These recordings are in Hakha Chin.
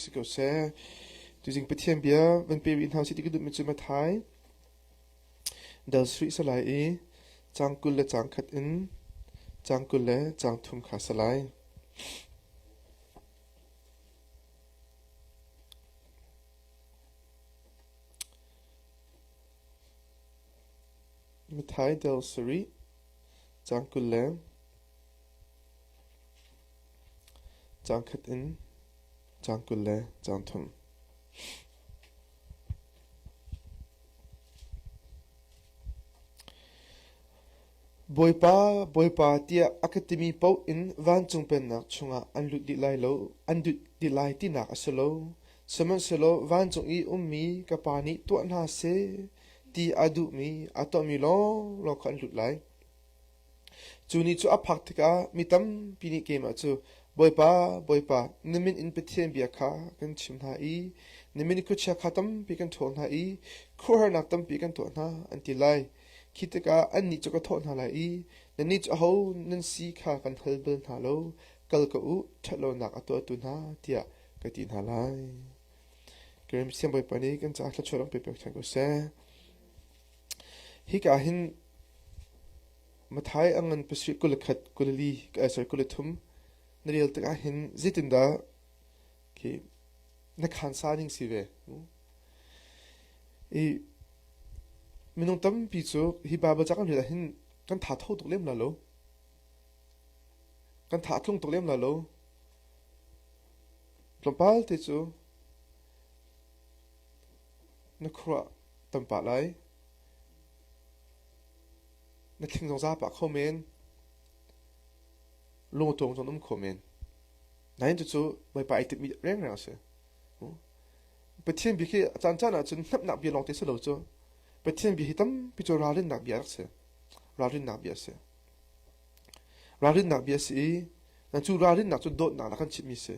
Si ko seh. Tuzing Pathian bia van pe rih hna usih ti ka duhmi cu Matthai dal sarih si lai i caang 20 le caang khat in caang 20 le caang thum kha si lai. Matthai dal sarih caang 20 le Caang khat in caang 20 le caang thum. Bawipa, Bawipa tiah a ka timi paoh in vancung pennak chungah an lut dih lai lo, an lut dih lai tinak a si lo. Sihmanhsehlaw vancung i ummi ka Pa nih tuah hna seh ti a duhmi a tuahmi lawnglawng kha an lut lai. Cu ni cu a phak tikah mi tampi nih keimah cu, Bawipa, Bawipa, na min in Pathian bia kha kan chim hna i na min in khuachia kha tampi kan ṭhawl hna i khuaruahharnak tampi kan tuah hna, an ti lai. Khi tikah annih cu ka thawh hna lai i, Nannih cu aho nan si kha kan hal bal hna lo, kal ko u, ṭhatlonak a tuahtu hna, tiah ka ti hna lai. Ka ram Siangbawipa nih kan caah thluachuah rak pe pek ṭhan ko seh. Hika ah hin Matthai a ngan pasarih 21, 24, sorry 23 na rel tikah hin zeitindah khi na khansa ning si ve? I minung tampi cu hi Baibal ca kan rel ah hin kan tha tho tuk lem la lo. Kan tha a tlung tuk lem la lo. Tlawmpal te cu na khuaruah tam pah lai. Na thling zong za pah kho men. Lungtawng zong um kho men. Nain cucu Bawipa ai timhmi rengreng a si. Pathian bia khi a caan caan ahcun hnamhnak bia lawngte si lo cu. Pathian bia hi tampi cu ralrinnak bia rak si. Ralrinnak bia a si. Ralrinnak bia a si i cu ralrinnak cu dawtnak na kan chimhmi si.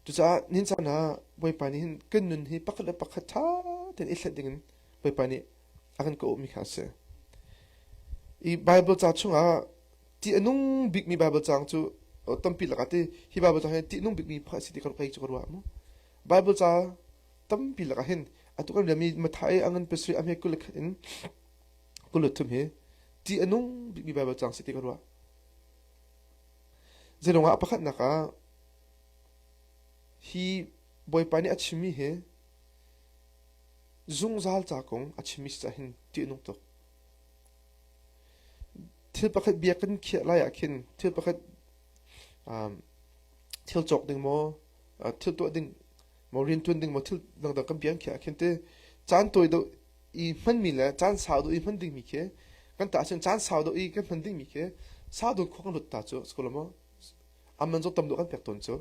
Cucaah nihin caan ah Bawipa nih hin kan nun hi pakhat le pakhat ṭha tein i thlet dingin Bawipa nih a kan kawhmi kha a si. I Baibal ca chungah ṭih a nung bikmi Baibal caang cu tampi lakah ti hi Baibal caang hi ṭih a nung bikmi pakhat a si ti ka kei cu ka ruah mu. Baibal ca tampi lakah hin atu kan relmi Matthai a ngan pasarih a hme 21 in 23 hi ṭih a nung bikmi Baibal caang si ti ka ruah. Zeilung ah pakhatnak ah Hi Bawipa nih a chimmi hi zungzal ca kong a chimmi si caah hin ṭih a nung tuk. Thil pakhat bia kan khiah lai ah khin thil pakhat um, thil cawk ding maw, uh, thil tuah ding maw, rian ṭuan ding maw, thil dangdang kan bia kan khiah ah khin te caan tawi deuh i hmanmi le caan sau deuh i hman dingmi khi kan tah ahcun caan sau deuh i kan hman dingmi khi sau deuh khua kan lut ta cu a si ko lo maw? Aman zong tam deuh kan pek tawn cu.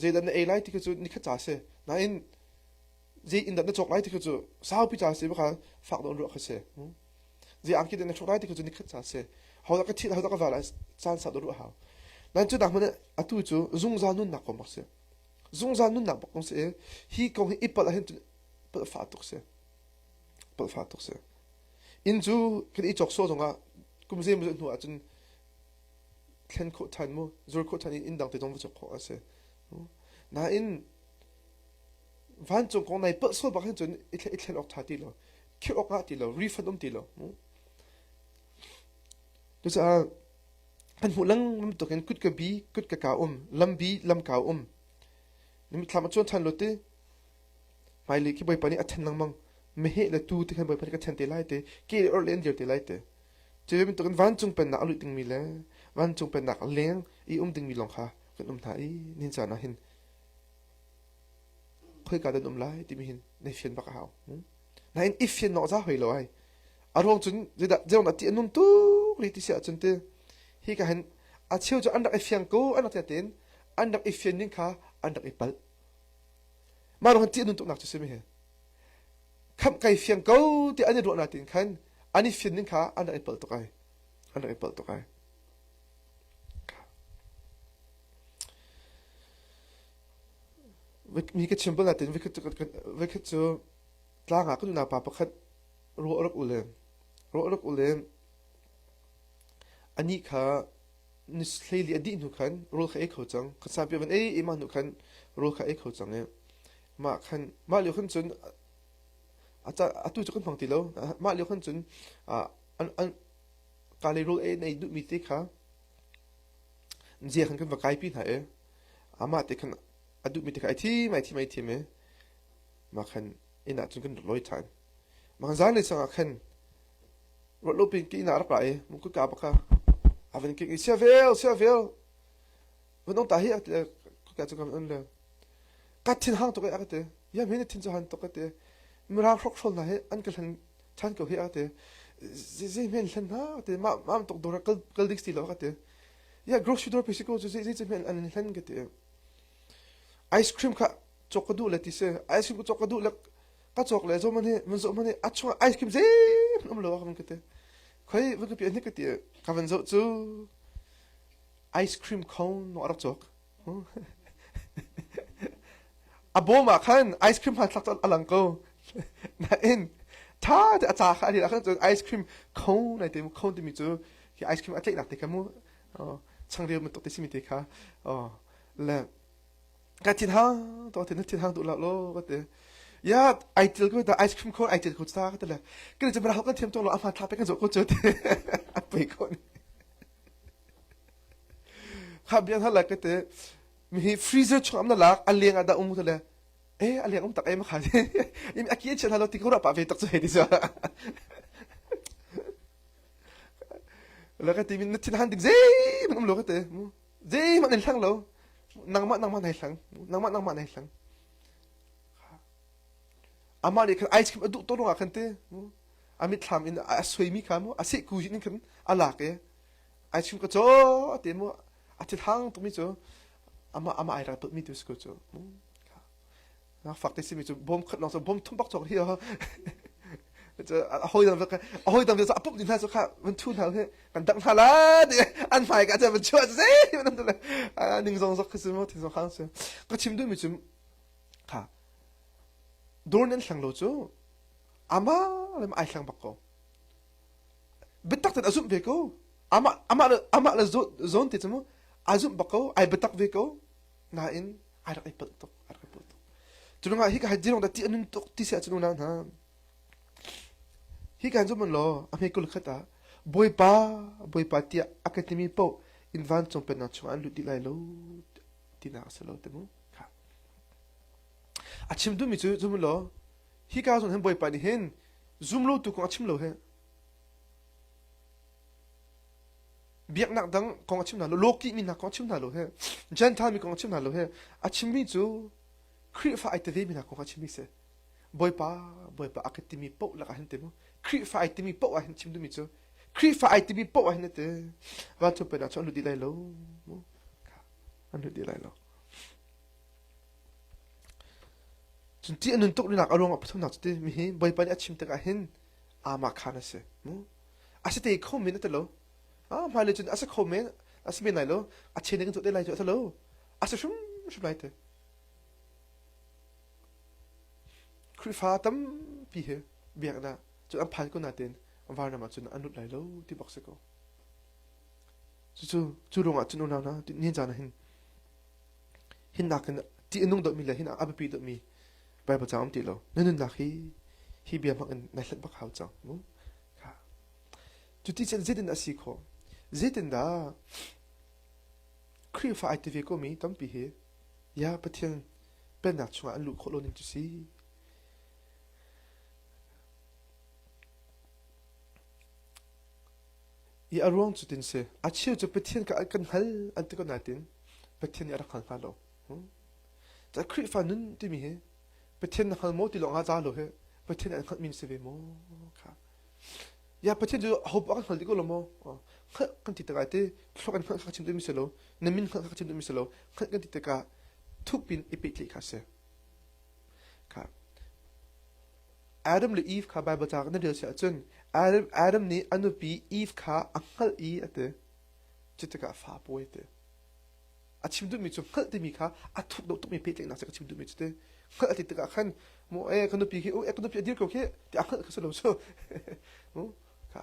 Zeidah na ei lai ti kha cu nikhat ca si. Nain zei inn dah na cawk lai ti kha cu saupi ca si baka fak deuh ruah kha si. Zei angki dah na cawk lai ti kha cu nikhat ca si. Hodah ka thit hodah ka va lai caan sau deuh ruah hau. Nain cu nak hmanh atu cu zungzal nunnak kong bak si. Zungzal nunnak bak kong si i hi kong hi i palh ahhin cun palh fah tuk si. Palh fah tuk si. Inn cu kan i cawk sawh zongah kum zeimawzat hnu ahcun thlen khawh ṭhan mu zur khawh ṭhan in inn dang te zong va cawk khawh a si nain vancung kong nai palh sual bak hin cun i thlen awk ṭha ti lo khirh awk ngah ti lo refund um ti lo cucaah kan hmuh lengmang tuk in kut ka bi kut ka ka um lam bi lam ka um mithlam a cuan ṭhan lo ti hmailei khi bawipa nih a ṭhen lengmang meheh le tuu ti khan bawipa nih ka ṭhen te lai te ke le orh le an dir te lai te Cu bantukin vancung pennak a lut dingmi le vancung pennak a leng i um dingmi lawng kha kan um hna i nihin caan ah hin khoika dah um lai timi hin na fian bak a hau. Nain i fian nawh za hoi lo ai. A ruang cun zeidah zeiruang dah ti a nun tuk ri ti si ahcun ti hi ka hin a cheu cu an rak i fiang ko an rak ti tein an rak i fian ning kha an rak i palh. Mah ruang ti a nun tuknak cu si mi hi. Khamh kai fiang ko ti an i ruah natin khan an i fian ning kha an rak i palh tuk ai. An rak i palh tuk ai. Mi ka chim bal natin voikhat cu tlang ah kan unau pa pakhat ruah rak u len. Ruah rak u len. Anih kha. Ni hleili a dih hnu khan rawl kha ei kho cang. Kha sampi van ei i mah hnu khan rawl kha ei kho cang i mah khan mah lio khan cun atu cu kan hmang ti lo. Mah lio khan cun an an ka lei rawl ei na ei duhmi te kha zia khan kan va kaipi hna i amah te khan a duhmi te kha ai thim ai thim ai thim i mah khan inn ah cun kan rak lawi ṭhan. Mah zanlei sang ah khan ruat lo pin ki inn ah rak ra i kutka bak kha a van kik i sia vel sia vel van ong ta hi kutka cu ka van on le ka thin hang tuk e a ka ti ya me na thin cu han tuk ka ti mirang hrokhrol hna hi an ka hlen ṭhan ko hi a ka ti zei men hlen hna ka ti mah mah tuk dawr kal kal ding si lo ka ti ya grocery dawr pe si ko cu zei zei men an hlen ka ti ice cream kha cawk ka duh le ti si ice cream ka cawk ka duh le ka cawk le zo man hi man zo man hi a chung ice cream zeihmanh um lo ka van ka ti khoi van ka pi ni ka ti ka van zoh cu ice cream cone no rak cawk a bawm ah khan ice cream hmanthlak cu a lang ko nain tha te a ca kha a ri ah khan cun ice cream cone ai te mu cone timi cu khi ice cream a tlaihnak te kha mu changreu bantuk te simi te kha le ka thin hang to thin thin hang duh lo lo ka ti ya ai til ko da ice cream ko ai til ko ta ka ti le kan chu bara kan thiam to lo a hma thla pe kan zo ko chu ti a pei ko ni kha bian hala ka ti mi hi freezer chung am na lak a leng ah da um te le eh a leng um tak em kha im a ki chen halo ti ko ra pa ve tak chu he ti so la ka ti min na thin han ding zei man um lo ka ti Zeihmanh nan hlang lo. Nangmah nangmah nai hlang. Nangmah nangmah nai hlang. Amah nih khan ice cream a duh to ruangah khan te a mitthlam in a suaimi kha mu a sehku in khan a lak i ice cream ka caw te mu a thil hang tukmi cu amah amah ai ral mi tu si ko cu Fak te simi cu bawm khat lawng cu bawm thum bak cawk hi a hawi dang a hawi dang a pumh ding hna cu kha van thu hna he kan dang hna la ti an hmai ka van chuah zei van le ning zong zok khi mu thin zong khang si ka chim duh mi cu kha dawr nan hlang lo cu ama le ai hlang bak ko biatak ten a zumh ve ko ama ama le ama le zon te cu mu a zumh bak ko ai biatak ve ko nain ai rak i palh tuk ai rak i palh tuk cu ruangah hi ka hai dirong da ti anun tuk ti si ahcun unau hna hi kan zum law a hme kul khat ah bawipa bawipa tiah a ka timi paoh in vancung pennak chungah an lut dih lai lo tinak a si lo ti mu kha a chim duhmi cu zum law hi ka zong hin bawipa nih hin zum lo tu kong a chim lo he biaknak dang kong a chim hna lo lawkih mi hna kong a chim hna lo he Gentile mi kong a chim hna lo he a chimmi cu Khrihfa ai teve mi hna kong a chimmi si Bawipa Bawipa a ka timi paoh lakah hin ti mu Khrihfa ai timi paoh ah hin chim duhmi cu Khrihfa ai timi paoh ah hin ti vancung pennak cu an lut dih lai lo mu an lut dih lai lo cun ti a nun tuk nak a ruang ah pathumnak cu ti mi hi Bawipa nih a chim tikah hin amah khan a si mu a si te kho men a ti lo ah hmailei cun a si kho men a si men lai lo a chen in kan tuah te lai cu a si lo a si hrimhrim lai te Khrihfa tampi he biaknak cun an phan ko nain vanram ah cun an lut lai lo ti bak si ko cucu cu ruangah cun unau hna nihin caan ah hin hin nakin ti a nung deuhmi le hin a biapi deuhmi Bible caang um ti lo na nunnak hi hi bia hmang in nai hlat bak hau cang mu Cuti cun zeitin a si khawh? Zeitindah Khrihfa ai ti ve komi tampi hi ya Pathian Pennak chungah an luh khawh lo ning cu si? I a ruang cu tin si. A cheu cu Pathian ka kan hngal an ti ko nain Pathian nih a rak hngal hna lo. Ca Khrihfa nun timi hi Pathian na hngal maw ti lawng ah za lo hi Pathian an hngalhmi na si ve maw? Kha. Ya Pathian cu aho paoh kan hngal dih ko lo maw? Hngalh kan ti tikah ti thluak in hngalh kha chim duhmi si lo, na min hngalh kha chim duhmi si lo, hngalh kan ti tikah thukpin i pehtlaih kha a si. Kha. Adam le Eve kha Bible ca na rel si ahcun Adam, Adam nih a nupi Eve kha a hngalh i a ti. Cu tikah fa pawi a ti. A chim duhmi cu hngalh timi kha a thuk deuh tukmi pehtlaihnak cu ka chim duhmi cu ti. Hngalh a ti tikah khan mu e ka nupi khi e ka nupi a dir ko khi ti a hngalh kha si lo cu. Mu kha.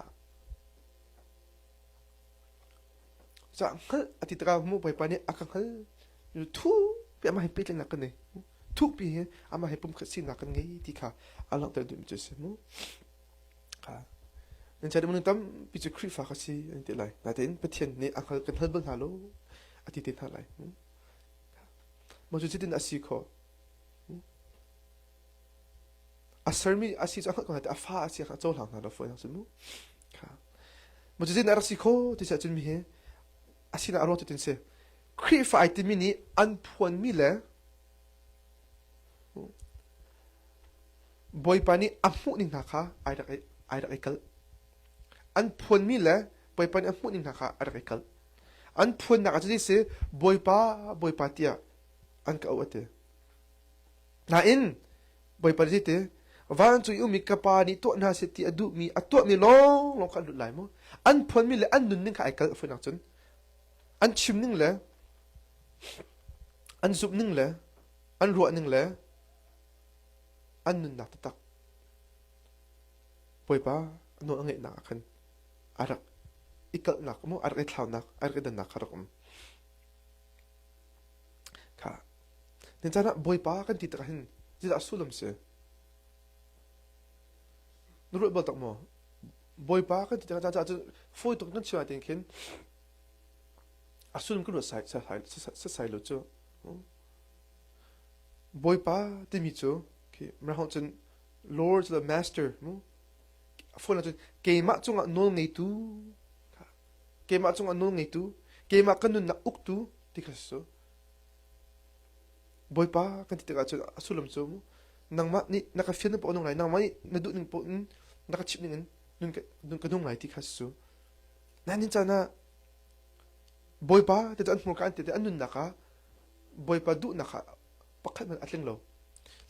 Cucaah hngalh a ti tikah mu Bawipa nih a ka hngal thukpi amah he pehtlaihnak kan nei. Thukpi hi amah he pumkhat sinak kan ngei ti kha a langhter duhmi cu a si mu. Nan chan minung tampi cu Khrihfa ka si an ti lai. Natein Pathian nih a hngal kan hngal bal hna lo a ti te hna lai. Maw cu cutin a si khawh? A sermi a si cu a hngalh ko hna a fa a si kha a cohlang hna lo fawi cun mu. Maw cutin a rak si kho ti cun mi hi a sinak a ruang cutin si. Khrihfa ai timi nih an phuanmi le Bawipa nih a hmuhning hna kha ai rak ai rak i kalh. An phuanmi le Bawipa nih a hmuhning hna kha a rak i kalh. An phuannak ah cuti si Bawipa, Bawipa tiah an ka auh a ti. Nain Bawipa nih ti vancung i ummi ka pa nih tuah hna seh ti a duhmi a tuahmi lawnglawng kha an lut lai mu. An phuanmi le an nunning kha ai kalh fawinak cun an chimning le an zumhning le an ruahning le an nunnak taktak Bawipa nawl a ngeihnak ah khan a rak i kalhnak maw a rak i thlaunak a rak i dannak kha rak um kha ni caan ah Bawipa kan ti tikah hin zeidah sullam si na ruat bal tak maw Bawipa kan ti tikah caah cun fawi tuk kan chim ah tin khin a sullam kan ruat setsai lo cu Bawipa timi cu khi mirang cun Lord le Master mu phone ahcun keimah cungah nawl ngeitu keimah cungah nawl ngeitu keimah ka nunnak uktu ti kha si Bawipa kan ti tikah cun a sullam cu nangmah nih na ka fian paoh nung lai nangmah nih na duh ning paoh in na ka chimh ning in nun ka nung lai ti kha si Nain caan ah Bawipa ti cu an hmurka an ti an nunnak ah Bawipa duhnak ah pakhat hmanh a tling lo.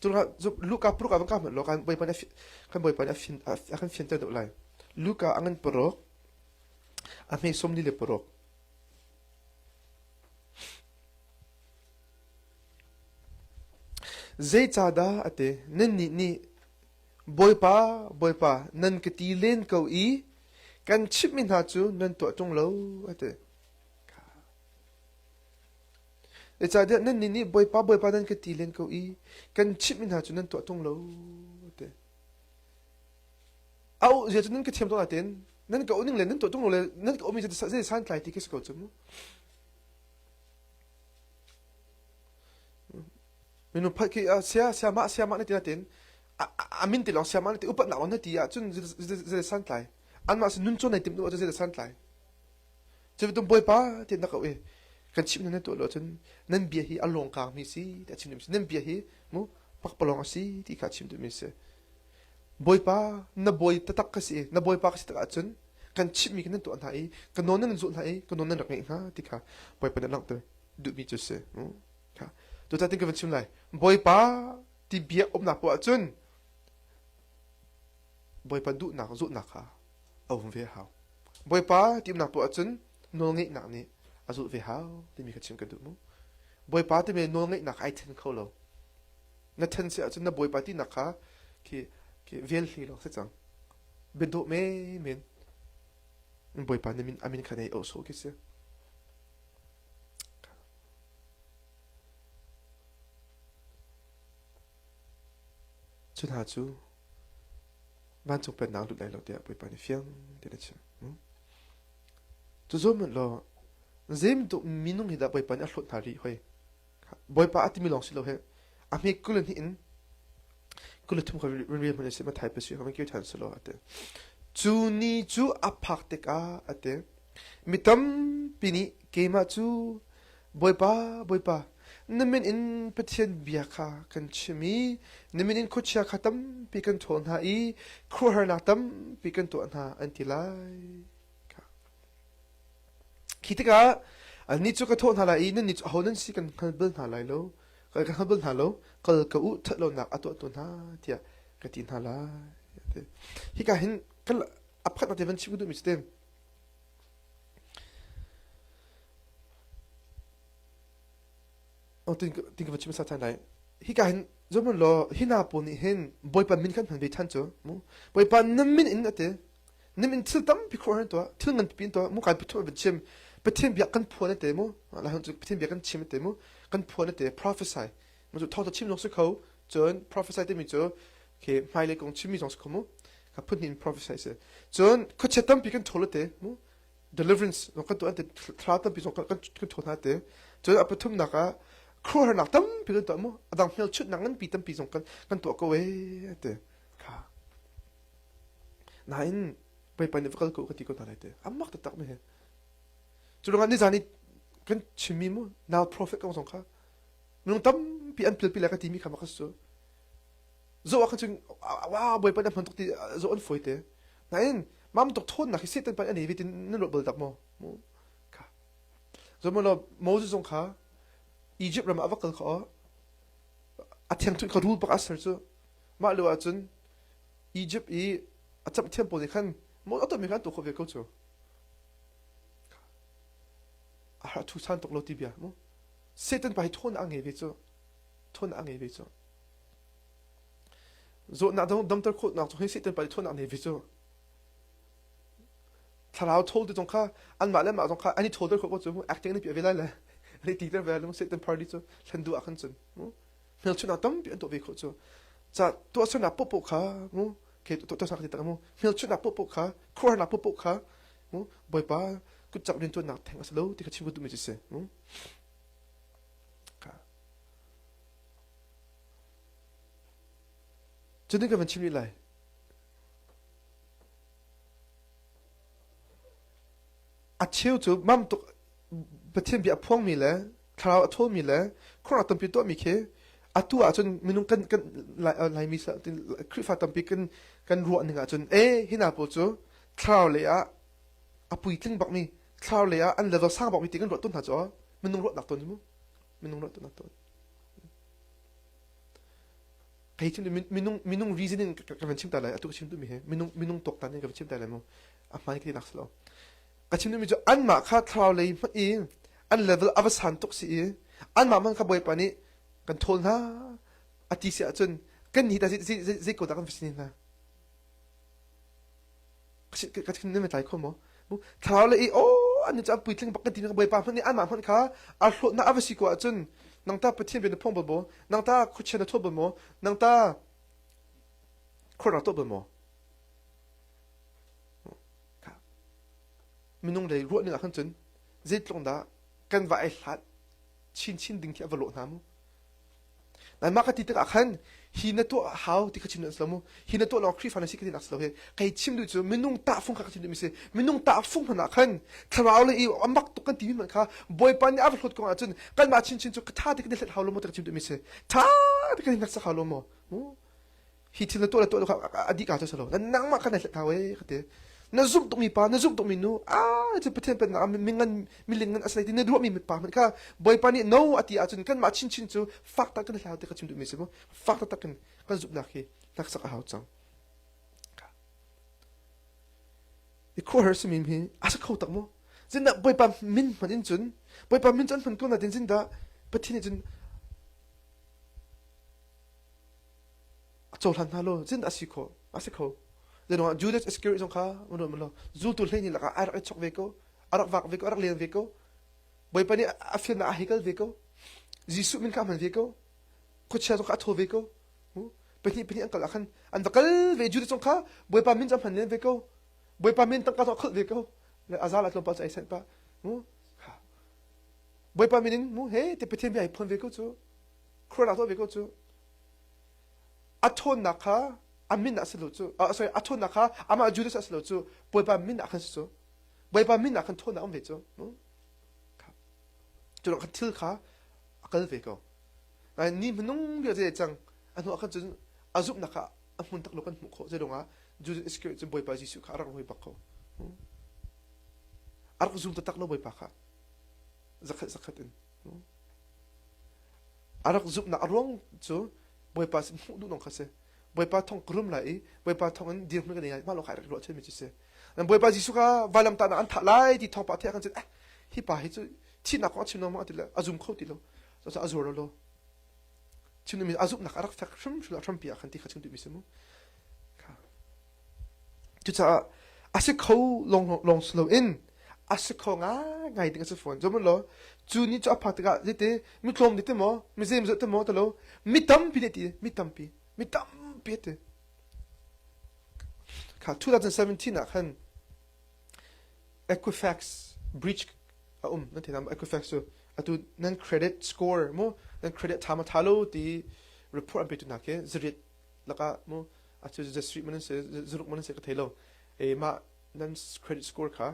Curuangah Luka paruk ah van ka hmanh law kan Bawipa nih kan Bawipa nih a fin a kan fianter deuh lai. Luka a ngan paruk a hme sawmli le paruk. Zeicahdah a ti nannih nih Bawipa, Bawipa, nan ka ti len ko i kan chimhmi hna cu nan tuah ṭung lo, a ti. Zeicahtiah nannih nih Bawipa, Bawipa nan ka ti len ko i kan chimhmi hna cu nan tuah ṭung lo, a ti. A uh zia cu nan ka thiam tuk nain nan ka uh ning le nan tuah ṭung lo le nan ka ummi cu zei santlai ti khi si ko cu mu. Minung phat khi sia siamah siamah na ti natin a min ti lawng siamah na ti upatnak lawng na ti ahcun zei santlai anmah sin nun cawn nei timh duh ahcun zei santlai cu bawipa ti na ko i kan chimh nan tuah lo ahcun nan bia hi a lawngkang mi si ti a chim duhmi si nan bia hi mu pakpalawng a si ti kha a chim duhmi si bawipa na bawi taktak ka si na bawipa ka si tak ahcun kan chimhmi kan nan tuah hna i ka nawl nan zulh hna i ka nawl nan rak ngeih hna ti kha bawipa nih langhter duhmi cu si Cucaah tin ka van chim lai. Bawipa ti bia umnak poah ahcun Bawipa duhnak zulhnak kha a um ve hau. Bawipa ti umnak poah ahcun nawlngeihnak nih a zulh ve hau timi kha chim ka duh mu. Bawipa timi nawlngeihnak ai then kho lo. Na then si ahcun na Bawipa tinak kha khi khi vel hli lawng si cang. Biadawh men Bawipa na min amin kha nei oh so khi si. Cu hna cu vancung pennak lut lai lo tiah Bawipa nih fiang tein a chim. Cu zawn hmanh law zeibantuk minung hi dah Bawipa nih a hlawt hna rih hoi? Bawipa a timi lawng si lo he a hme 22 in 23 kha rian hmanh si Mathai pasarih kha kir ṭhan selaw a ti. Cu ni cu a phak tikah a ti. Mi tampi nih keimah cu Bawipa, Bawipa, na min in Pathian bia kha kan chim i na min in khuachia kha tampi kan ṭhawl hna i khuaruahharnak tampi kan tuah hna an ti lai. Khi tikah annih cu ka thawh hna lai i nannih cu aho nan si kan hngal bal hna lai lo, kan hngal bal hna lo, kal ka u ṭhat lonak a tuahtu hna tiah ka ti hna lai. Hika hin a pakhatnak te van chim ka duhmi cu Oh, tin tin ka va chim sa ṭhan lai. Hika hin zohhmanh law hi hna pawl nih hin Bawipa min khan hman ve ṭhan cu. Mu. Bawipa na min in a ti. Na min thil tampi khuah tuah, thil ngan pipi in tuah. Mu kai pathum van chim. Pathian bia kan phuan ate mu la cu Pathian bia kan chim ate mu kan phuan ate prophesy mu cu thawngtha chim zong si kho cun prophesy timi cu khi hmailei kong chimmi zong si kho mu ka phun in prophesy si cun khuachia tampi kan ṭhawl ate mu deliverance zong kan tuah ate thla tampi zong kan kan ṭhawl hna ate cun a pathumnak ah khuaruahharnak tampi kan tuah mu a dang hmelchunhnak nganpi tampi zong kan kan tuah ko ee ate kha nain Bawipa nih va kal ko ka ti ko hna lai te. A mak taktak mi hi. Cu ruangah nizan i kan chimmi mu now prophet kong zong kha minung tampi an pilpi lai ka timi kha mak cu. Zoh ah khan cun wow Bawipa nih a hman tuk ti zoh an fawi te. Nain mam tuk thawnnak hi Satan pa nih a nei ve ti nan ruat bal tak maw? Mu kha. Zoh law Moses zong kha Egypt ram ah a va kal kha a thiangthunh kha rul bak a ser cu. Mah lio ahcun Egypt i a camh thiam pawl nih khan maw a tonmi kha an tuah khawh ve ko cu. A thu san tuk lo ti bia mu. Satan pa hi thawn a ngei ve cu. Thawn a ngei ve cu. Zawtnak dong damter khawhnak cu hi Satan pa hi thawn a ngei ve cu. Thlarau thawl ti zong kha anmah le mah zong kha an i thawlter khawh ko cu acting an i piah ve lai le an i titer ve lai Satan party cu thlen duh ah khan cun mu. Hmelchunhnak tampi an tuah ve khawh cu. Ca tuahsernak poahpoah kha mu ke tuahsernak ti tak mu hmelchunhnak poahpoah kha khuaruahnak poahpoah kha mu Bawipa kutcak riantuannak theng a si lo ti kha chim ka duhmi cu si mu. Cutin ka van chim rih lai. A cheu cu mam tuk Pathian bia a phuangmi le thlarau a ṭhawlmi le khuaruahnak tampi tuahmi khi atu ahcun minung kan kan Laimi Khrihfa tampi kan kan ruah ning ahcun e hi hna pawl cu thlarau lei ah a puitling bakmi thlarau lei ah an level sang bakmi ti kan ruah tawn hna cu minung ruahnak tawn mu minung ruah tawn tawn kei chim minung minung reasoning ka van chim ta lai atu ka chim duhmi hi minung minung tuaktan in ka van chim ta lai mu a hmaan ka ti nak si lo Ka chim duhmi cu anmah kha thlarau lei hmanh i an level a va san tuk si i anmah hmanh kha Bawipa nih kan ṭhawl hna a ti si ahcun kan nih tah zei ko dah kan va si ne hna? Ka chim nan tlai kho maw? Thlarau lei i aw an cu an puitling bak kan ti Bawipa hmanh nih anmah hmanh kha a hlawtnak a va si ko ahcun nang ta Pathian bia na phuang bal maw? Nang ta khuachia na ṭhawl bal maw? Nang ta khuaruahnak tuah bal maw? Minung lei ruah ning ah khan cun zeitluk dah kan va ai hlat chinchin ding khi a va lawh hna mu. Nai mah ka ti tikah khan hi na tuah hau ti kha chim duh si lo mu. Hi na tuah lawng Khrihfa na si ka ti nak si lo hi. Kei chim duh cu minung tahfung kha ka chim duhmi si. Minung tahfung hmanh ah khan thlarau le i a mak tuk kan timi hmanh kha Bawipa nih a va hlawt kong ahcun kanmah chinchin cu ka tha te kan i hlet hau lo maw ti ka chim duhmi si. Tha te kan i hneksak hau lo maw? Hi thil na tuah le tuah lo kha a dih ka cu si lo. Nangmah kha na hlet hau ee ka ti. Na zumh tukmi pa, na zumh tukmi nu, ah cu Pathian pennak ah mingan miling ngan a si lai ti na ruahmi pa hmanh kha Bawipa nih no a ti ahcun kanmah chinchin cu fak tak kan hlau ti ka chim duhmi si mu. Fak taktak in kan zumhnak hi hneksak a hau cang. I khuaruahhar simi hi a si kho tak maw? Zindah Bawipa min hman in cun Bawipa min cu an hman ko nain zindah Pathian nih cun a cohlan hna lo zin a si kho a si kho zeiruangah Judas Iscariot zong kha mun lo zultu 12 lakah a rak i chok ve ko a rak vak ve ko a rak len ve ko Bawipa nih a fiannak a hei kal ve ko Jesuh min kha a hman ve ko khuachia zong kha a thaw ve ko pahnih pahnih an kal ah khan an va kal ve Judas zong kha Bawipa min cu a hman len ve ko Bawipa min tangka zong a kholh ve ko le a zal ah tlawmpal cu ai sanh pah mu Bawipa min in mu he te Pathian bia ai phuan ve ko cu khuaruahnak tuah ve ko cu a ṭhawnnak kha a min ah si lo cu uh, sorry a ṭhawnnak kha amah Judas ah si lo cu Bawipa min ah khan si cu Bawipa min ah khan ṭhawnnak um ve cu cu khan thil kha a kal ve ko ni hmanung bia zei cang a hnu ah khan cun a zumhnak kha a hmun tak lo kan hmuh khawh zei ruangah Judas Iscariot cu Bawipa Jesuh kha a rak rawi bak ko a rak zum taktak lo Bawipa kha zakhat zakhat in A rak zumhnak a ruang cu Bawipa sin hmuh duh nong kha si. Bawipa thong ka rum lai i Bawipa thong in dirhmun ka nei lai mah lawng kha rak ruah mi cu si. Bawipa Jesuh kha vailamtahnak an thah lai ti thawngpah theih ah khan cun eh hi pa hi cu thihnak kong a chim lo ti le a zum kho ti lo. Cucaah a zuar lo lo. Chim duhmi a zumhnak a rak fek hrimhrim hrampi ah khan ti kha chim duhmi si mu. Cucaah a si kho lawng lawng si loin A si kho ngaingai ding a si fawn. Zohmanh law, cu ni cu a phak tikah zeiti mi tlawm nih ti maw, mi zeimawzat ti maw ti lo, mi tampi nih ti, mi tampi, mi tampi ti. Kha 2017 ah khan Equifax breach a um. Nan theih Equifax cu atu nan credit score mu nan credit tha ma tha lo ti report an petu hna khi zariat lakah mu atu zasri man se zaruk man se ka thei lo. E mah nan credit score kha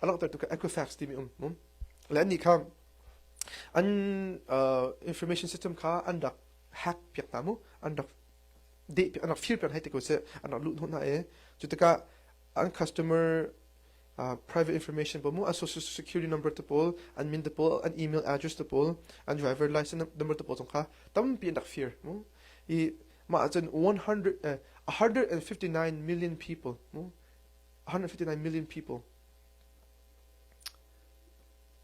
a langhtertu kha Equifax timi um um le annih kha an uh, information system kha an rak hack piak hna mu an rak deh an rak fir piak hei ti ko seh an rak luh hnawh hna i cu tikah an customer uh, private information pawl mu an social security number te pawl an min te pawl an email address te pawl an driver license number te pawl zong kha tampi an rak fir mu i mah ahcun 100 eh, 159 million people mu 159 million people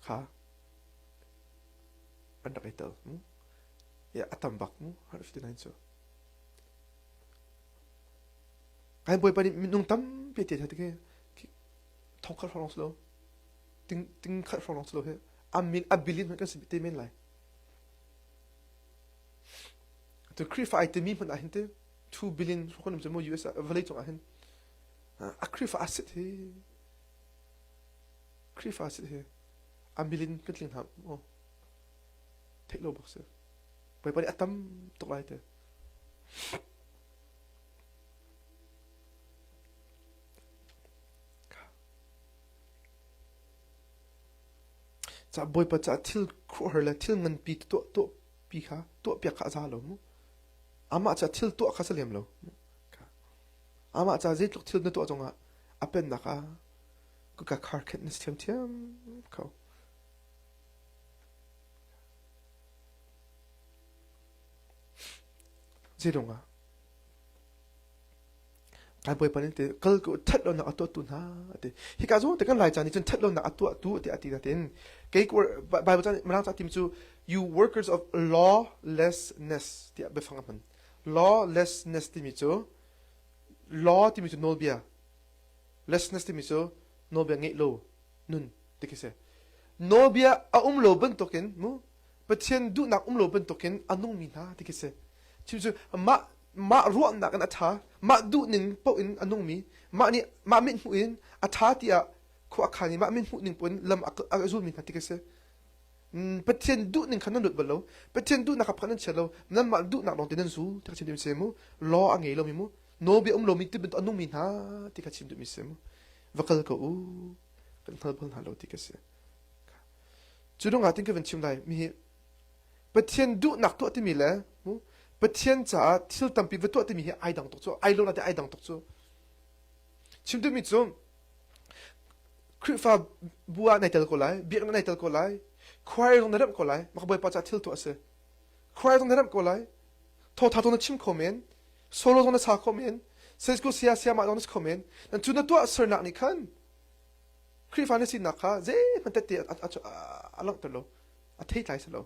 kha an rak i tel mu ya a tam bak mu 159 cu kai bawipa nih minung tampi te te khi thong khat hrawng lo ting ting khat hrawng lo he a min a billion kan si te men lai tu Khrihfa ai timi hmanh ah hin te 2 billion hrawng kan um mu US vawlei cung ah hin a Khrihfa a sit hi Khrihfa a sit hi a milin kan tling hna maw theih lo bak si Bawipa nih a tam tuk lai te Ca Bawipa ca thil khuahar le thil nganpi tuah tuah pi kha tuah piak kha a za lo mu amah ca thil tuah kha sa lem lo Amah ca zeitluk thil na tuah zongah a pennak ah kuka khar khenh na si ṭhiamṭhiam kho. Zeidong ah kai bawipa nih ti kal ko ṭhat lonak a tuahtu hna a ti. Hika zawn te kan Lai ca nih cun ṭhat lonak a tuahtu ti a ti natin kei Bible ca Mirang ca tim cu you workers of lawlessness tiah biafang a hman. Lawlessness timi cu law timi cu nawlbia lessness timi cu nawlbia ngeih lo nun ti khi si. Nawlbia a um lo bantukin mu Pathian duhnak um lo bantukin a nungmi hna ti khi si. Chim cu mah mah ruahnak in a ṭha, mah duhning paoh in a nungmi, mah nih mah mithmuh in a ṭha tiah khua a khan i mah mithmuh ning paoh in lam a zulmi hna ti khi si. Pathian duhning kha nan lut bal lo. Pathian duhnak kha nan chia lo. Nanmah duhnak lawng te nan zul ti kha chim duhmi si mu. Law a ngei lomi mu. Nawlbia um lomi ti bantuk a nungmi hna ti kha chim duhmi si mu. Va kal ko u. Kan hngal bal hna lo ti ka si. Cu dongah tin ka van chim lai mi hi Pathian duhnak tuah timi le mu Pathian caah thil tampi va tuah timi hi ai dang tuk cu ai lo na te ai dang tuk cu. Chim duhmi cu Khrihfa bu ah nai tel ko lai, biakinn ah nai tel ko lai, choir zong na remh ko lai, mah Bawipa caah thil tuah a si. Choir zong na remh ko lai, thawtha zong na chim kho men, solo zong na sa kho men, Sunday saya sayamah zong na si kho men. Nan cu na tuah sernak nih khan Khrihfa na sinak kha zeihmanh tette a langhter lo, a theitlai si lo.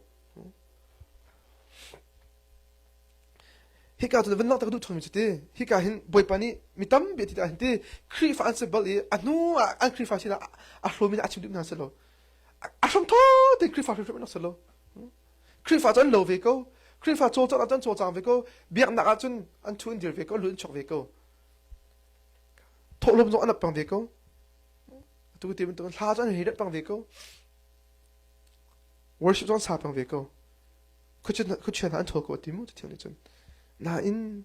Hika cun van langhter ka duh ṭhangmi cu ti hika hin Bawipa nih mi tampi a ti ah hin ti Khrihfa an si bal i a hnu ah an Khrihfa sinah a hrawmi a chim duh hna si lo. A hram thaw tein Khrihfa hrimhrim an rak si lo. Khrihfa cu an lo ve ko. Khrihfa cawlcangh ah cun an cawlcang ve ko. Biaknak ah cun an thu an dir ve ko, lu an chuak ve ko. Thawhlawm zong an ap peng ve ko. Atu ti bantuk hla cu an hei rat peng ve ko. Worship zong an sa peng ve ko. Khuachia hna an ṭhawl ko a ti mu Cathiang nih cun. Nain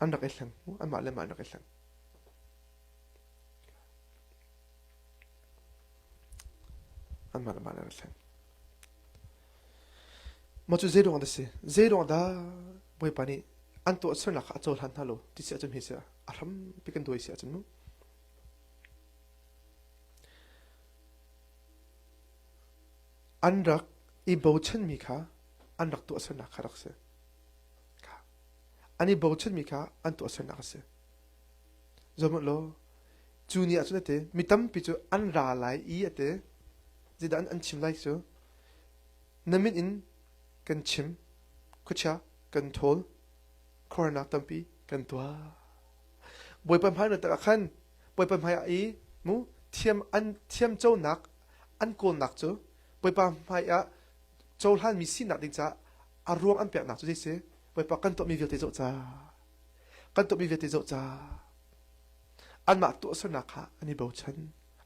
an rak i hleng mu anmah le mah an rak i hleng. Anmah le mah an rak i hleng. Mah cu zei ruang dah si? Zei ruang dah Bawipa nih an tuahsernak kha a cohlan hna lo ti si ahcun hi si a hrampi kan duai si ahcun mu. An rak i bochanmi kha an rak tuahsernak kha rak si. An i bochanmi kha an tuahsernak a si. Zohhmanh law, cu ni ah cun a ti, mi tampi cu an ra lai i a ti. Zeidah an chim lai cu? Na min in kan chim, khuachia kan ṭhawl, khuaruahnak tampi kan tuah. Bawipa hmai na tak ah khan Bawipa hmai ah i Mu thiam an thiamconak an kawlnak cu Bawipa hmai ah cohlanmi sinak ding caah a ruang an peknak cu zei si? Bawipa kan tuahmi vialte zoh ca. Kan tuahmi vialte zoh ca. Anmah tuahsernak kha an i bochan.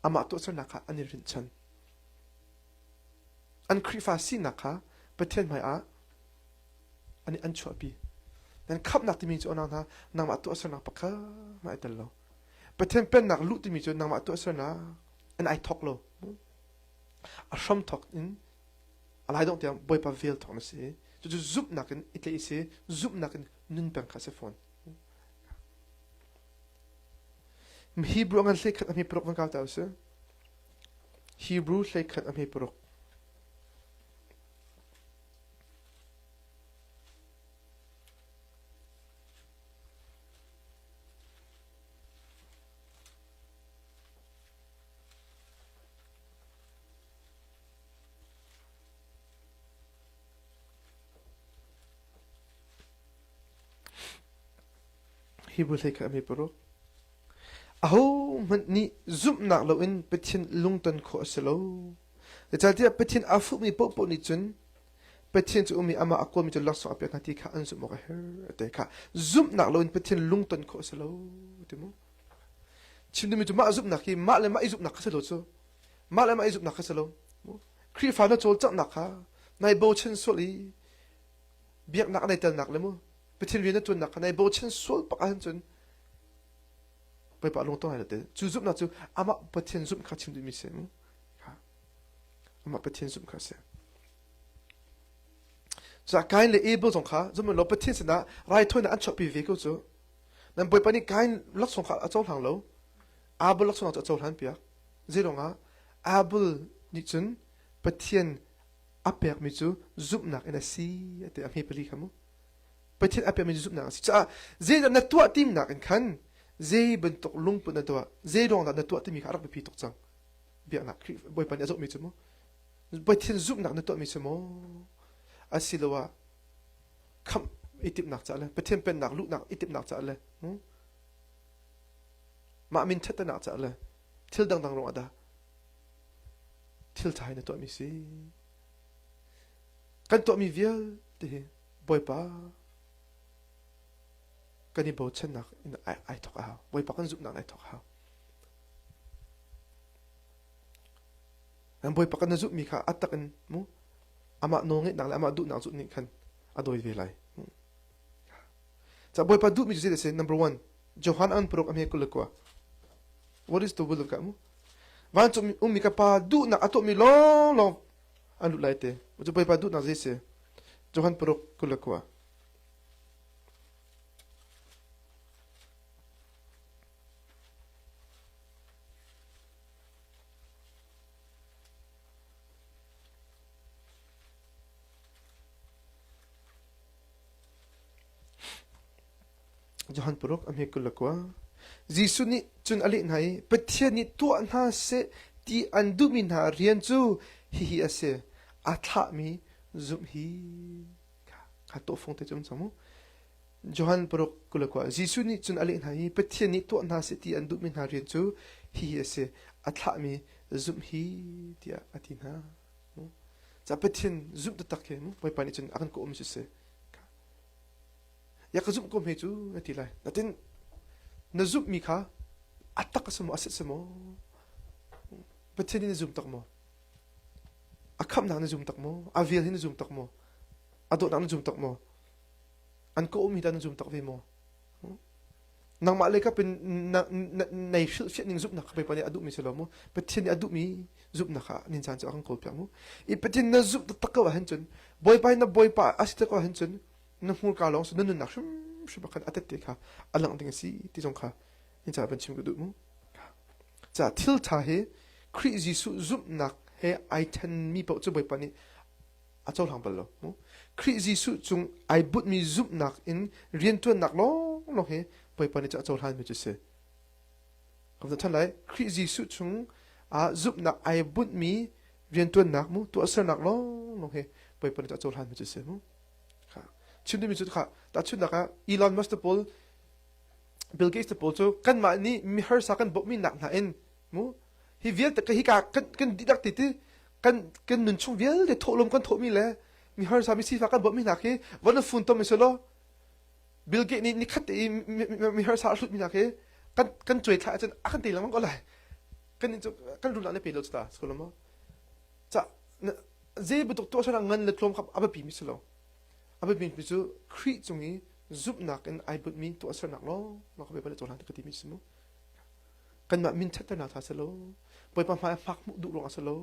Amah tuahsernak kha an i rinhchan. An Khrihfa sinak kha Pathian hmai ah an an chuahpi. Nan khamhnak timi cu unau hna nangmah tuahsernak pakhat hmanh ai tel lo. Pathian pennak luh timi cu nangmah tuahsernak an ai thawk lo. A hram thawk in a lai dongh tiang Bawipa vel thawk na si. Cucu zumhnak in i tlaih si, zumhnak in nun peng kha si fawn. Hebrew ngan hlei khat a hme paruk van kau ta usih. Hebrew hlei khat a hme paruk. Hi bu hlei kha a mi paruk. Ahohmanh nih zumhnak loin Pathian lungton khawh a si lo. Zeicahtiah Pathian aa fuhmi paohpaoh nih cun Pathian cu um i amah a kawlmi cu laksawng a pek hna ti kha an zumh awk a herh ti kha zumhnak loin Pathian lungton khawh a si lo ti mu. Chim duhmi cu mah zumhnak hi mah le mah i zumhnak kha si lo cu. Mah le mah i zumhnak kha si lo. Khrihfa na cawlcanghnak kha nai bochan sual i biaknak nai telnak le mu Pathian rian na ṭuannak kha nai bochan sual pak ahcun cun Bawipa lungtong lai te cu zumhnak cu amah Pathian zumh kha chim duhmi si mu. Amah Pathian zumh kha si. Cuah Kain le Abel zong kha zumh law Pathian sinah raithawinak an chuahpi ve ko cu. Nan Bawipa nih Kain laksawng kha a cohlang lo. Abel laksawng cu a cohlan piak. Zeiruangah Abel nih cun Pathian a pekmi cu zumhnak in a si a ti a hme pali kha mu. Pathian a pekmi cu zumhnak a si. Caah zeidah na tuah timnak in khan zei bantuk lungput na tuah, zei ruang dah na tuah timi kha a rak biapi tuk cang. Biaknak Bawipa nih a zohmi cu mu. Pathian zumhnak na tuahmi cu maw asiloah khamh i timhnak caah le Pathian pennak luhnak i timhnak caah le mah min ṭhatnak caah le thil dangdang ruangah dah thil ṭha hi na tuahmi si kan tuahmi vialte hi Bawipa kan i bochannak in ai thawk a hau Bawipa kan zumhnak in ai thawk a hau An Bawipa kan na zumhmi kha a tak in mu amah nawlngeihnak le amah duhnak zulh nih khan a dawi ve lai. Ca Bawipa duhmi cu zei a si? Number one, Johan an paruk a hme 21. What is the will of God mu? Vancung ummi ka pa duhnak a tuahmi lawnglawng an lut lai te. Cu Bawipa duhnak zei si? Johan paruk 21. Johan paruk a hme 29. Jesuh nih cun a leh hna i Pathian nih tuah hna seh ti an duhmi hna rian cu hihi a si, a thlahmi zumh hi. Kha tawhfung te cu um cang mu. Johan paruk 29 Jesuh nih cun a leh hna i Pathian nih tuah hna seh ti an duhmi hna rian cu hihi a si, a thlahmi zumh hi tiah a ti hna. Ca Pathian zumh taktak hi Bawipa nih cun a kan kawhmi cu si. Ya ka zumh ko hme cu na ti lai. Natin na zumhmi kha a tak a si maw a sit si maw? Pathian hi na zum tak maw? A khamhnak na zum tak maw? A vel hi na zum tak maw? A dawtnak na zum tak maw? An ka ummi dah na zum tak ve maw? Nangmah le kap in nei hrilhfiah ning zumhnak kha Bawipa nih a duhmi si lo mu. Pathian nih a duhmi zumhnak kha nin caan cu a kan kawlpiak mu. I Pathian na zumh taktak ko ahhin cun Bawipa hi na Bawipa a si tak ko ahhin cun na hmurka lawng na nunnak hrimhrim ah khan a tette kha a langh ding a si ti zong kha nin caan van chim ka duh mu. Ca thil ṭha hi Khrih Jesuh zumhnak he ai ṭhenmi paoh cu Bawipa nih a cohlang bal lo. Khrih Jesuh cung ai butmi zumhnak in rianṭuannak lawnglawng hi Bawipa nih cu a cohlanmi cu si. Kan ṭhan lai Khrih Jesuh chung ah zumhnak ai bunhmi rianṭuannak mu tuahsernak lawnglawng hi Bawipa nih cu a cohlanmi cu si mu. Chim duhmi cu kha tahchunhnak ah Elon Musk te pawl Bill Gates te pawl cu kanmah nih mi harsa kan bawmhmi nak hna in. Mu hi vialte ka hika kan kan dihlak ti ti kan kan nun chung vialte thawhlawm kan thawhmi le mi harsa mi sifak kan bawmhmi hna khi van na fun tom selaw Bill Gates nih nikhat te i mi harsa a hlutmi hna khi kan kan cuai thla ahcun a kan te lengmang ko lai. Kan kan rul na pe lo ta so lo ca zei bantuk tuah sana ngan le tlawm kha a biapi mi si lo. A biapi mi cu Khrih cung i zumhnak in ai butmi tuahsernak lawng lawng kha Baibal cohlan ka timi si mu. Kanmah min ṭhatternak tha si lo. Bawipa hmai fak hmuh duh ruangah si lo.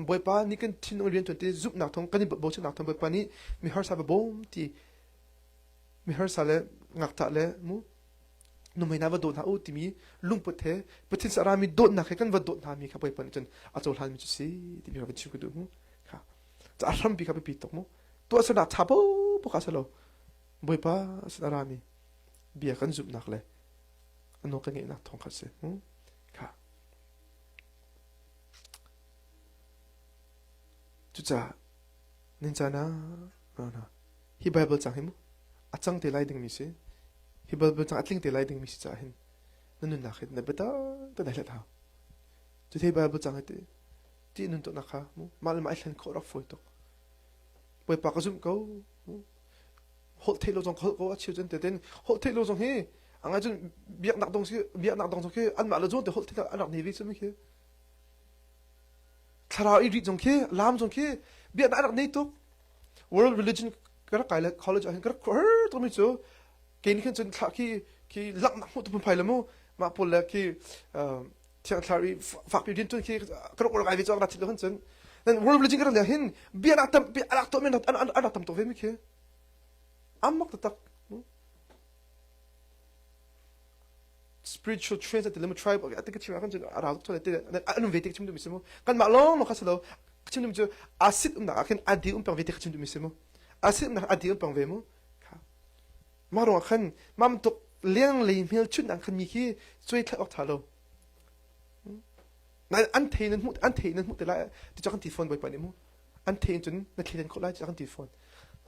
Bawipa nih kan thinlung rian ṭuan ti zumhnak thawng kan i bochannak thawng Bawipa nih mi harsa va bawm ti mi harsa le ngakṭah le mu nuhmei hna va dawt hna u timi lungput he Pathian sarami dawtnak he kan va dawt hna mi kha Bawipa nih cun a cohlan mi cu si timi kha van chim ka duh mu. Kha a hrampi kha biapi tuk mu. Tuahsernak ṭha paohpaoh kha si lo. Bawipa sin a rami bia kan zumhnak le a nawl kan ngeihnak thawng kha si. Kha. Cucaah nin caan ah hi Bible cang hi mu a cang te lai dingmi si. Hi Bible cang a tling te lai dingmi si caah hin na nunnak hi na biatak te dai hlat hau. Cu the Bible cang hi ti ti nun tuahnak kha mu mah le mah i hlen khawh rak fawi tuk. Bawipa ka zumh ko. Holh theih lo zong ka holh ko a cheu cun te ten holh theih lo zong hi angai cun biaknak dong si biaknak dong zong khi anmah le zawn te holh theih an rak nei ve cu mi khi thlarau i ri zong khi lam zong khi biaknak an rak nei tuk world religion ka rak kai le college ah hin ka rak khuar tuk mi cu kei nih khin cun thla khi khi langhnak hmuh tu phunphai le mu mah pawl le khi thiang thlar i fakpi rian tuan khi ka rak rak ai ve cu rak thit lo hin cun then world religion ka rak hin biaknak tam a rak tuah men an rak tam tuk ve mi khi amak taktak spiritual trends ati lemu tribe ati ka chim ah kan cun a rau tuk te an um ve te ka chim duh mi si mu kan mah lawng lawng kha si lo ka chim duh mi cu asit umnak ah khin adi um peng ve te ka chim duh mi si mu asit umnak adi um peng ve mu Mah ruangah khan mam tuk lenglei hmelchunh ah khan mi khi cuai thlai awk ṭha lo. Nain an thei nan hmuh an thei nan hmuh te lai ti cu kan ti fawn Bawipa nih mu. An thei in cun na thlen khawh lai ti kan ti fawn.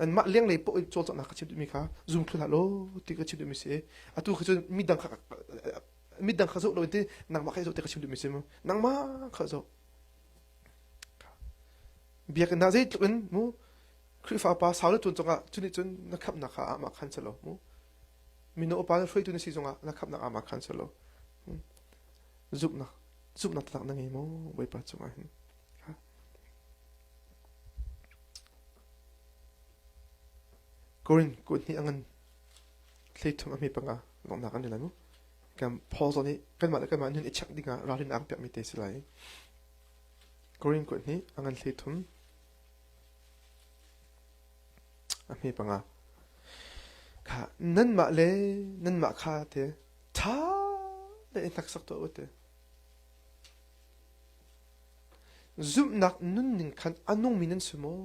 An mah lenglei poh in cawlcanghnak ka chim duhmi kha zum thlu hlah law ti ka chim duhmi si. Atu khi cun midang kha midang kha zoh lo in ti nangmah kha zoh ti ka chim duhmi si mu. Nangmah kha zoh. Biakinn ah zeitluk in mu Khrihfa pa sau na ṭuan zongah cu nih cun na khamhnak kha aamah khan si lo mu. Mino upa na hruaitu na si zongah na khamhnak aamah khan si lo. Zumhnak zumhnak taktak na ngei maw Bawipa cungah hin? Korin kut hnih a ngan thleithum a hme panga donghnak an i lai mu. Kan Paul zong nih kanmah le kanmah nun i check dingah ralrin aan pekmi te si lai. Korin kut hnih a ngan thleithum A hme panga. Kha nanmah le nanmah kha te ṭha tein hneksak tuah u ti. Zumhnak nunning khan a nungmi nan si maw?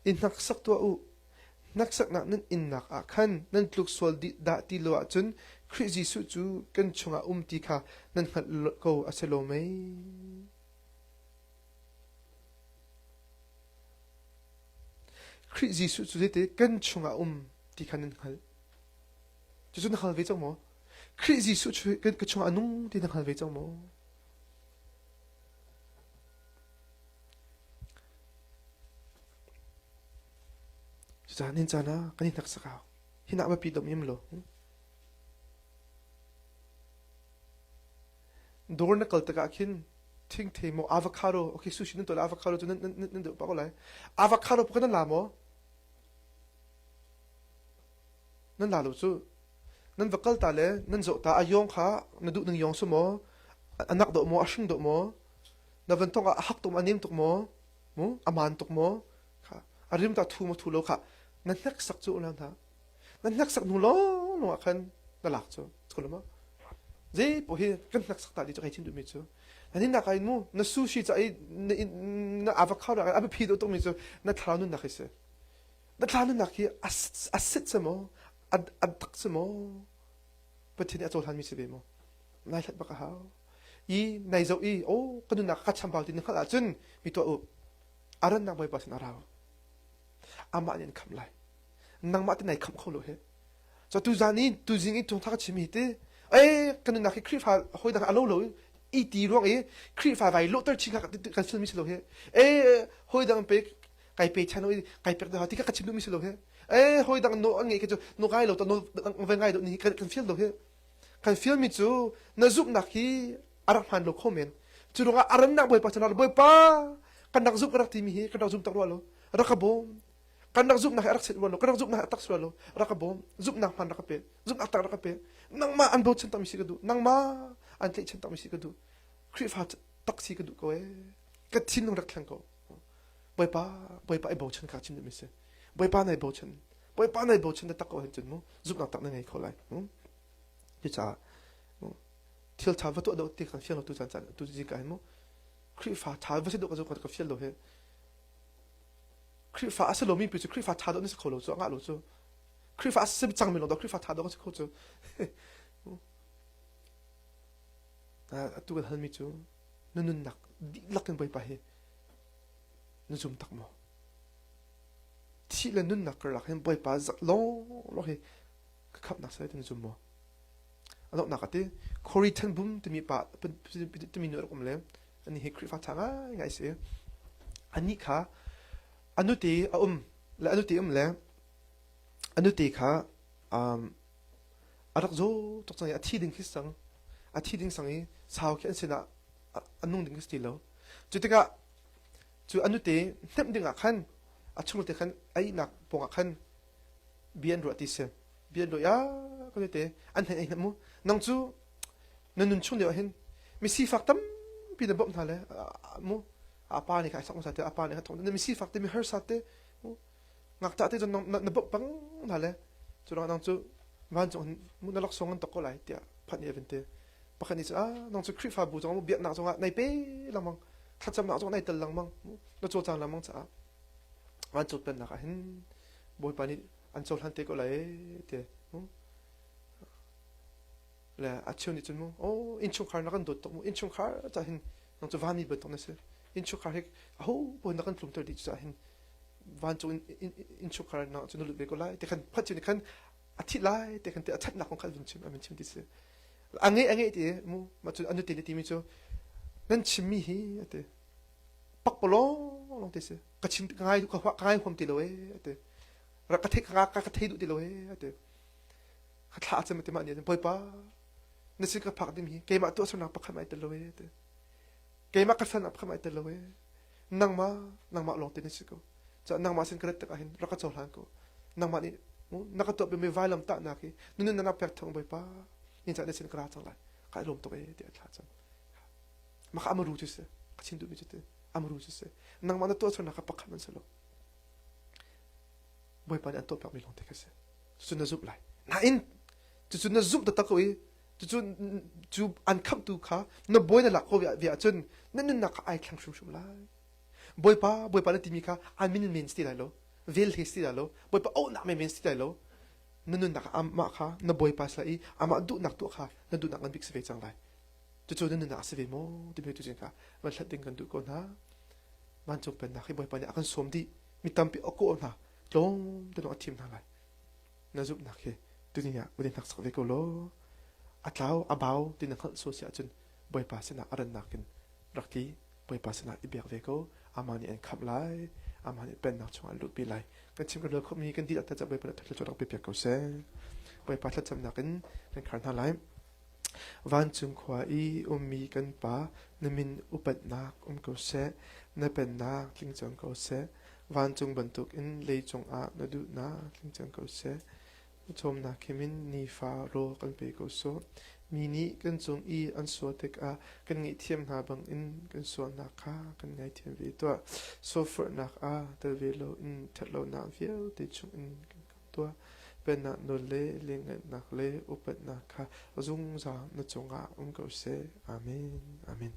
I hneksak tuah u. Hneksaknak nan innak ah khan nan tluk sual dih dah ti lo ahcun Khrih Jesuh cu kan chungah um ti kha nan hngalh ko a si lo mei? Khrih Jesuh cu zeiti kan chungah um ti kha nan hngalh. Cucu na hngal ve cang maw? Khrih Jesuh cu kan ka chungah a nung ti na hngal ve cang maw? Cucaah nin caan ah kan i hneksak hau. Hi nak biapi dom im lo. Dawr na kal tikah khin thingthei maw avocado okay sushi nan tuah avocado cu nan nan nan deuh pah ko lai. Avocado pakhat nan la maw? Nan la lo cu. Nan va kal ta le nan zoh ta a yong kha na duh ning yong su maw? A nak dawh maw? A hring dawh maw? Na van tong ah a hak tuk maw? A nem tuk maw? Mu a maan tuk maw? Kha a rim ta thu maw thu lo kha na hneksak cu ulang hna. Na hneksak hnu lawnglawng ah khan na lak cu cu ma zei poh hi kan hneksak ta di cu kai chim duhmi cu na nak ah in mu na sushi ca i na avocado a biapi deuh tukmi cu na thlarau nunnak hi si na thlarau nunnak hi a sit si maw a tak si maw Pathian nih a cohlanmi si ve maw nai hlat bak a hau i nai zoh i o ka nunnak ka chambau ti na hngalh ahcun mi tuah u a rannak Bawipa sin a rau amah nih an khamh lai nangmah te nai khamh kho lo he so tuzan i tuzing i thawngtha ka chim hi ti. Ei kan nunnak hi Khrihfa hawi dang a lo lo i ti ruang i Khrihfa vai lawhter chin kha kan silmi si lo hi. Ei hawi dang pe kai pe chan i kai pek dah ti ka chim duhmi si lo hi. Ei hawi dang no an ngei ke cu no ngai lo ta no vai ngai do ni kan kan feel lo hi. Kan feel mi cu na zumhnak hi a rak hmaan lo kho men. Cu ruangah a rannak Bawipa chan Bawipa kan rak zumh ka rak timi hi kan rak zum tak rua lo. Rak ka bawm. Kan rak zumhnak hi a rak set rua lo. Kan rak zumhnak hi a tak sual lo. Rak ka bawm. Zumhnak hmaan rak ka pe. Zumhnak tak rak ka pe. Nangmah an bochan takmi si ka duh. Nangmah an tlaihchan takmi si ka duh. Khrihfa tak si ka duh ko ee. Ka thinlung rak thleng ko. Bawipa, Bawipa i bochan kha chim duhmi si. Bawipa nai bochan. Bawipa nai bochan na tak ko hin cun mu zumhnak tak na ngei kho lai. Cucaah thil ṭha va tuah deuh ti kan fiang lo tu caan caan tu zingka hin mu Khrihfa ṭha va si deuh ka ka fial lo hi. Khrihfa a si lomi pi cu Khrihfa ṭha deuh na si kho lo cu a ngah lo cu. Khrihfa a si cangmi lawng Khrihfa ṭha deuh ka si kho cu. Atu kan halmi cu na nunnak dihlak in Bawipa hi na zum tak maw? Thih le nunnak karlak hin Bawipa zak lawnglawng hi ka khamhnak sai na zum maw? A donghnak ah ti Corrie ten Boom timi pa timi nu rak um le ani hi Khrihfa ṭha ngaingai si. Anih kha a nute a um le a nute um le a nute kha um, a rak zaw tuk cang i a thi ding khi sang a thi ding sang i sau khi an sinah a nung ding khi si ti lo. Cu tikah cu a nute hnemh ding ah khan a chungte khan a ihnak pawngah khan bia an ruah ti si. Bia an ruah ya ka te an hnenh hnemh mu nang cu na nun chung lio ah hin mi sifak tampi na bawmh hna le mu a pa nih kha ai sak hmasa te a pa nih kha thong na mi sifak te mi harsa te mu ngakṭah te cun na bawmh pang hna le cu nang cu vancung mu na laksawng an tok ko lai tiah phat nih a vin te pakhat nih cun ah nang cu Khrihfabu zong mu biaknak zongah nai pe lengmang thlacamnak zong nai tel lengmang na cawlcang lengmang caah vancung pennak ah hin Bawipa nih an cohlan te ko lai te le a cheu nih cun mu oh innchungkhar na kan dawt tuk mu innchungkhar cah hin nang cu vanmi bantuk na si innchungkhar hi aho paoh na kan tlumter dih cucaah hin vancung innchungkhar na cu na lut ve ko lai te khan phat nih khan a thit lai te khan te a thatnak kong kha vun chim a vun chim ti si a ngei a ngei ti mu ma cu anu te le timi cu nan chimmi hi ate pakpalawng long te si ka chim ka ngai ka ngai huam ti lo e ate rak ka thei ka ka thei duh ti lo e ate ka thla cem te mah nih bawipa na sin ka phak ding hi keimah tuahsernak pakhat mai tel lo e te keimah ka felnak pakhat mai tel lo e nangmah nangmah lawng te na si ko ca nangmah sin ka rat tikah hin rak ka cohlan ko nangmah nih na ka tuah mi vailam tahnak hi na nun na pek thawng bawipa in ca na sin ka ra cang lai ka lawm tuk e tiah thla cam maka amaru cu si ka chim duhmi cu ti amaru cu si nangmah na tuahsernak kha pakhat man si lo Bawipa nih an tuahpiakmi lawng te kha si. Cucu na zumh lai. Nain cucu na zumh taktak ko i cucu cu an khamhtu kha na bawi na lak ko ve ahcun na nunnak kha ai thleng hrimhrim lai. Bawipa, Bawipa na timi kha an min in men si ti lai lo. Vel he si ti lai lo. Bawipa auhnak men men si ti lai lo. Na nunnak ah amah kha na Bawipa si lai i amah duhnak tuah kha na duhnak ngan bik si ve cang lai. Cucu na nunnak a si ve maw timi tu kha van hlat ding kan duh ko hna. Vancung pennak hi Bawipa nih a kan sawm dih. Mi tampi a kawh hna. Tlawm te lawng a thim hna lai. Na zumhnak hi tuni ah van i hnaksak ve ko law a tlau a bau ti na hngalh sual si ahcun Bawipa sinah a rannak in rak tli. Bawipa sinah i biak ve ko. Amah nih an khamh lai. Amah nih pennak chungah an luhpi lai. Kan chim kan rel khawhmi kan dihlak te Bawipa nih thluachuah rak pe piak ko seh. Bawipa thlacamnak in kan khar hna lai. Vancung khua i ummi kan Pa, na min upatnak um ko seh, na pennak tling cang ko seh. Vancung bantukin leicung ah na duhnak tling cang ko seh. Na cawmnak him in nifa rawl kan pe ko sawh. Mi nih kan cung i an sual tikah kan ngaihthiam hna bangin kan sualnak kha kan ngaithiam ve tuah. Sualforhnak ah tel ve loin ṭhatlonak vialte chungin kan tuah. Pennak nawl le lianngannak le upatnak kha zungzal na cungah um ko seh. Amen. Amen.